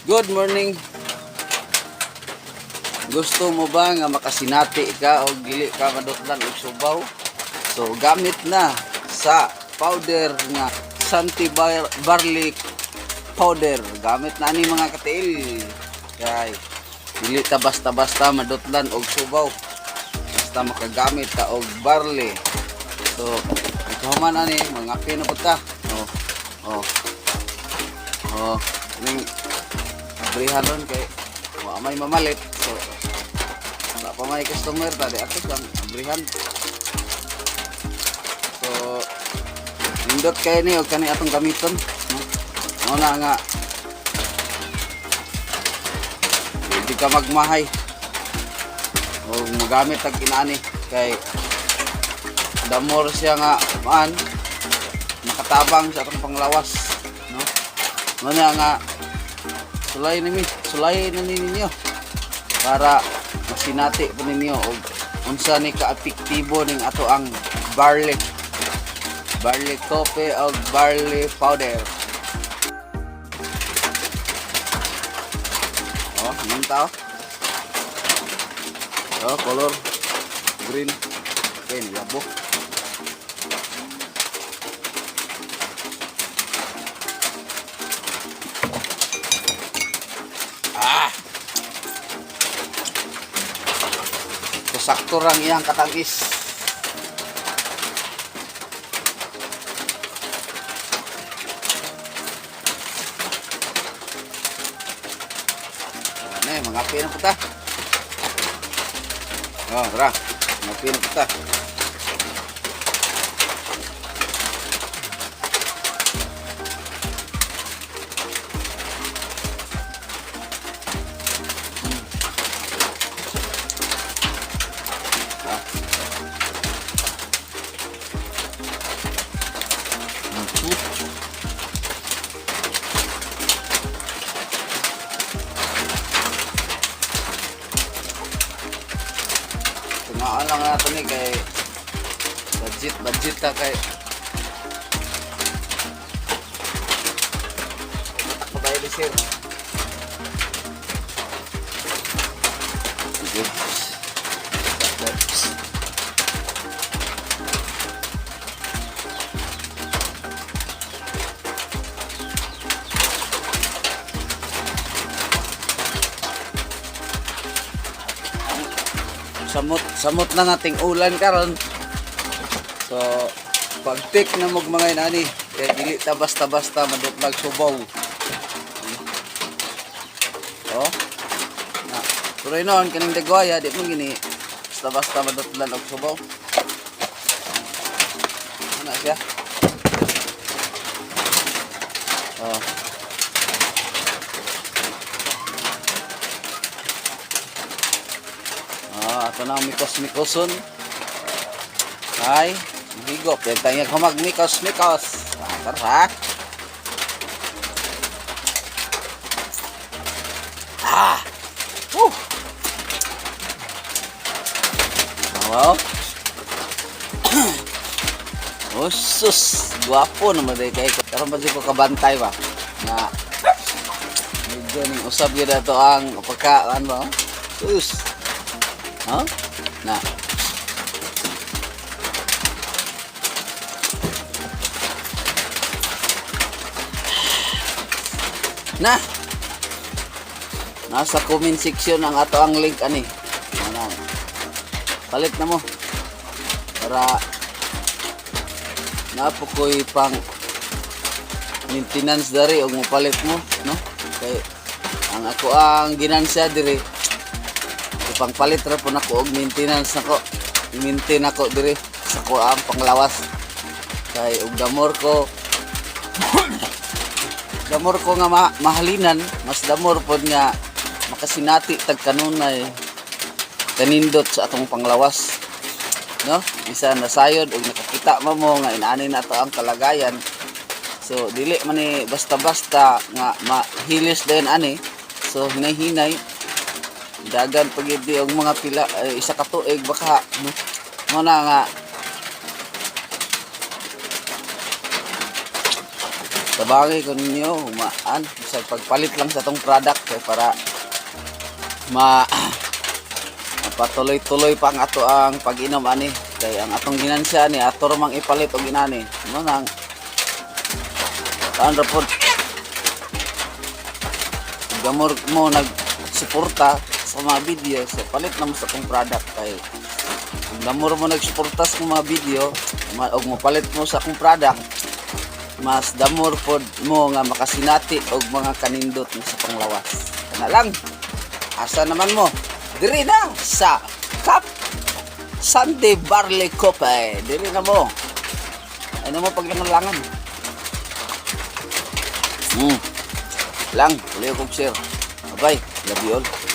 Good morning. Gusto mo ba nga makasinati ka o dili ka madutlan og subaw? So gamit na sa powder nga Santi Barley Powder. Gamit na ni, mga katiil. Kay dili ta basta-basta madutlan og subaw. Basta makagamit ta og barley. So, ikaw man ani mga na pud ta. Oh. Oh. Oh, ning abrihan ron kay wa may mamalit. So, wala pa may customer ta di ato lang abrihan. So, nindot kay ni og kani atong gamiton, no? Mao na nga hindi ka magmahay o magamit ang inaani kay the more siya nga maan makatabang sa atong panglawas, no? Mao na nga sulay nimi, sulay na ni ninyo para masinati po ninyo og unsa ni ka-epektibo ning ato ang barley barley coffee o barley powder. Oh, anong tao? Oh, color green. Okay, nilabo. Ah! So, sakto rang iyang katangis. Ano eh, mga pina puta. Oh, tara. Mga pina puta. Ah. Tungaan lang nato ni kay budget budget ta kay matak pa tayo ni sir. Oops. Oops. Samot samot na nating ulan karon. So pagtik na mog mga inani kay dili ta basta-basta madutlag subaw. Oh. Na. Pero noon kaning dagwaya di mo gini basta-basta madutlan og subaw. Ano siya? Oh. Ah, ato na ang mikos-mikoson. Ay, mahigop. Yan tayo humag mikos-mikos. Ah, tara. Ah! Woo! Wow. Oh, sus. Gwapo naman day kay. Karon ba ko kabantay ba? Nga medyo ning usab gyud ato ang pagka ano. Sus. Ha? Na. Na. Nasa comment section ang ato ang link ani. Ano? Palit na mo. Para napo ko'y pang maintenance dari og mopalit mo, no? Kay ang ako ang ginansya diri pang palit ra po nako og maintenance nako. I-maintain nako diri sa ko ang panglawas. Kay og damor ko nga mahalinan, mas damor pod nga makasinati tag kanunay kanindot sa atong panglawas. No? Bisan nasayod og nakakita mo nga inaani na to ang kalagayan. So dili man ni basta-basta nga mahilis din ani. So hinay-hinay dagan pag og mga pila eh, isa ka tuig baka, no? Mo na nga Tabangi ko ninyo, humaan sa pagpalit lang sa atong product kay para ma patuloy-tuloy pa ang ato ang pag-inom ani, kay ang atong ginansya ni ato ra mang ipalit og inani mo nang taan ra pod. Gamor mo nagsuporta sa mga video, so palit na mo sa atong product, kay kung damor mo nagsuporta sa akong mga video og mopalit mo sa akong product, mas damor pod mo nga makasinati og mga kanindot mo sa panglawas. Kana lang. Asa naman mo? Diri na sa Cup Sunday Barley Coffee. Diri na mo. Ano mo paglangan-langan? Lang, tuloy akong share. Bye. Love you all.